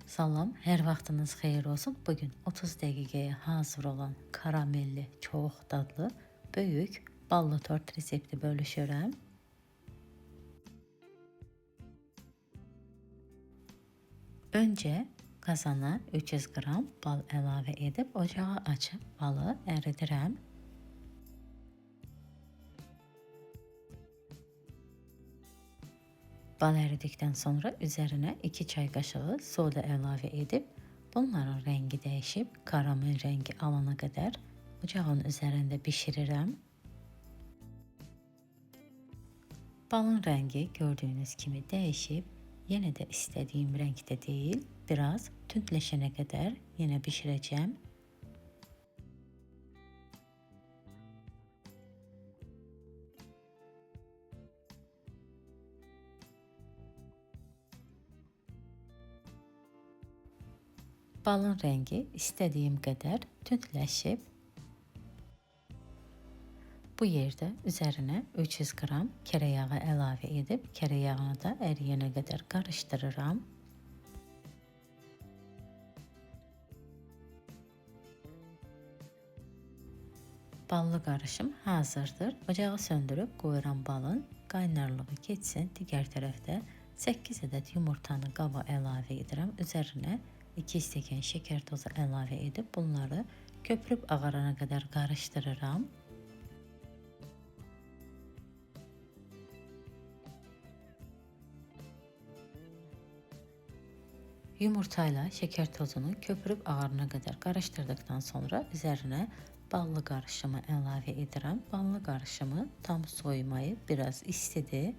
Salam, hər vaxtınız xeyir olsun. Bugün 30 dəqiqəyə hazır olan karamelli, çox dadlı, böyük ballı tort resepti bölüşürəm. Öncə qazana 300 qram bal əlavə edib ocağı açıb balı əridirəm. Bal əridikdən sonra üzərinə 2 çay qaşığı soda əlavə edib bunların rəngi dəyişib karamel rəngi alana qədər ocağın üzərində bişirirəm. Balın rəngi gördüyünüz kimi dəyişib, yenə də istədiyim rəngdə deyil, biraz tündləşənə qədər yenə bişirəcəm. Balın rəngi istədiyim qədər tündləşib. Bu yerdə üzərinə 300 qram kərə yağı əlavə edib, kərə yağını da əriyənə qədər qarışdırıram. Ballı qarışım hazırdır. Ocağı söndürüb qoyuram balın qaynarlığı keçsin. Digər tərəfdə 8 ədəd yumurtanı qaba əlavə edirəm. Üzərinə 2 stəkan şəkər tozu əlavə edib bunları köpürüb ağarana qədər qarışdırıram. Yumurtayla şəkər tozunu köpürüb ağarana qədər qarışdırdıqdan sonra üzərinə ballı qarışımı əlavə edirəm. Ballı qarışımı tam soyumayıb, biraz istidir.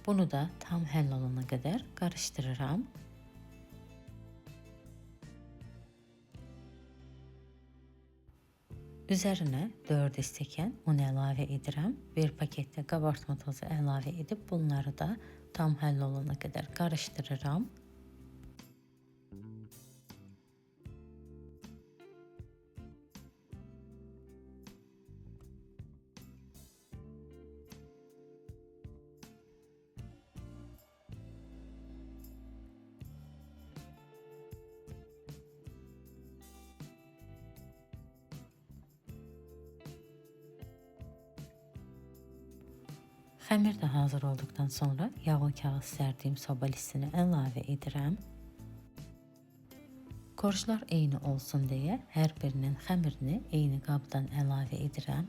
Bunu da tam həll olana qədər qarışdırıram. Üzərinə 4 stəkan un əlavə edirəm. Bir paketdə qabartma tozu əlavə edib bunları da tam həll olana qədər qarışdırıram. Xəmir də hazır olduqdan sonra yağlı kağız sərdiyim soba listinə əlavə edirəm. Korjlar eyni olsun deyə hər birinin xəmirini eyni qabdan əlavə edirəm.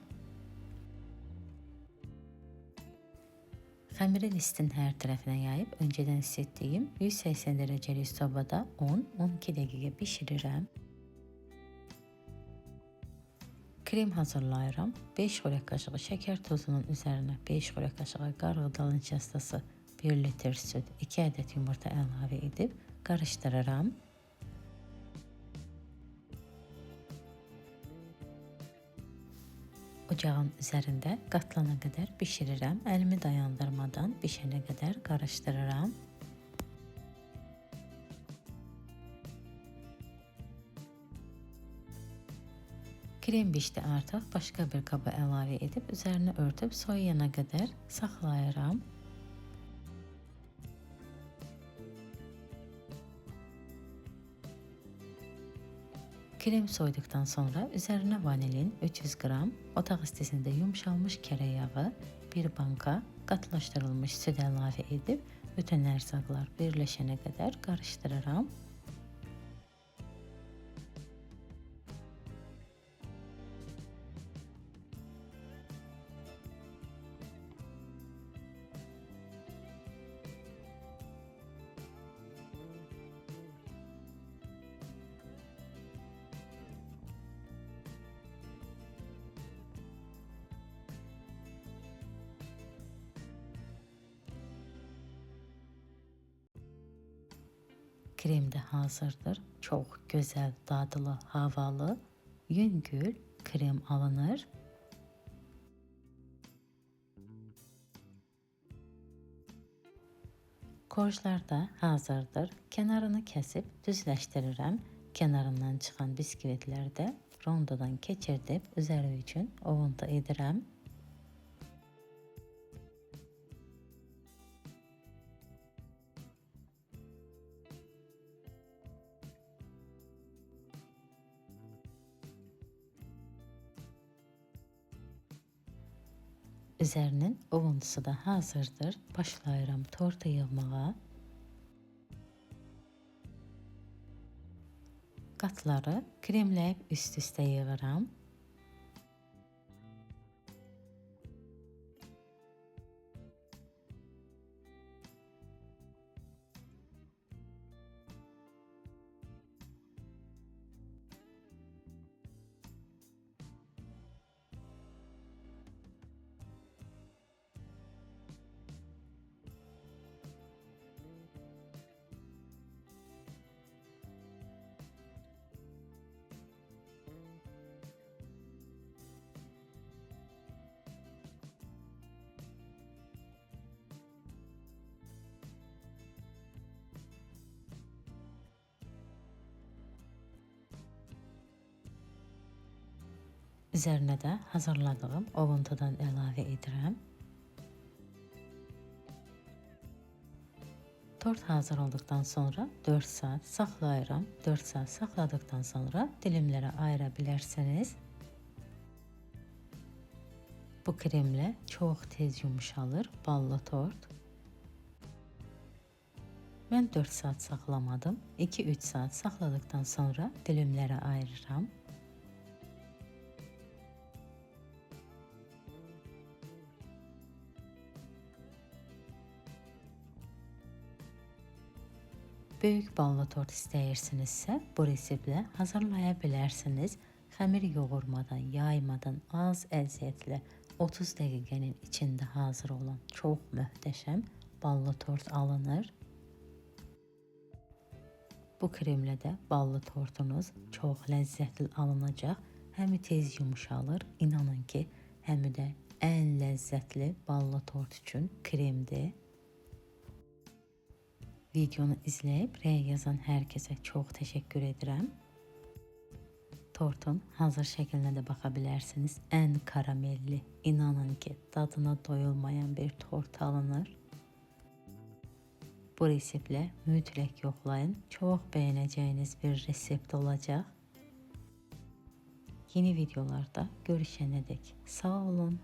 Xəmiri listin hər tərəfinə yayıb öncədən isitdiyim 180 dərəcəlik sobada 10-12 dəqiqə bişirirəm. Krem hazırlayıram. 5 xörək qaşığı şəkər tozunun üzərinə 5 xörək qaşığı qarğıdalı nişastası, 1 litr süd, 2 ədəd yumurta əlavə edib qarışdırıram. Ocağın üzərində qatlana qədər bişirirəm. Əlimi dayandırmadan bişənə qədər qarışdırıram. Krem bişdi artıq. Başqa bir qaba əlavə edib üzərini örtüb soyuyana qədər saxlayıram. Krem soyuduqdan sonra üzərinə vanilin 300 qram, otaq istisində yumşalmış kərə yağı, bir banka qatılaşdırılmış süd əlavə edib bütün ərzaqlar birləşənə qədər qarışdırıram. Krem də hazırdır. Çox gözəl, dadlı, havalı, yüngül krem alınır. Korjlar da hazırdır. Kenarını kesip düzleştiririm. Kenarından çıxan biskvitləri də rondodan keçirdib üzəri üçün ovuntu edirəm. Üzərinin ovuntusu da hazırdır. Başlayıram tortu yığmağa. Qatları kremləyib üst-üstə yığıram. Üzərinə də hazırladığım ovuntudan əlavə edirəm. Tort hazır olduqdan sonra 4 saat saxlayıram. 4 saat saxladıqdan sonra dilimlərə ayıra bilərsiniz. Bu kremlə çox tez yumuşalır ballı tort. Mən 4 saat saxlamadım. 2-3 saat saxladıqdan sonra dilimlərə ayırıram. Böyük ballı tort istəyirsinizsə, bu reseptlə hazırlaya bilərsiniz. Xəmir yoğurmadan, yaymadan, az əziyyətlə 30 dəqiqənin içində hazır olan çox möhtəşəm ballı tort alınır. Bu kremlə də ballı tortunuz çox ləzzətli alınacaq. Həm tez yumuşalır, inanın ki, həm də ən ləzzətli ballı tort üçün kremdir. Videonu izleyip rəy yazan herkese çok teşekkür edirəm. Tortun hazır şəklinə də baxa bilərsiniz. Ən karamelli, inanın ki, dadına doyulmayan bir tort alınır. Bu reseptlə mütləq yoxlayın. Çox bəyənəcəyiniz bir resept olacaq. Yeni videolarda görüşənə dek sağ olun,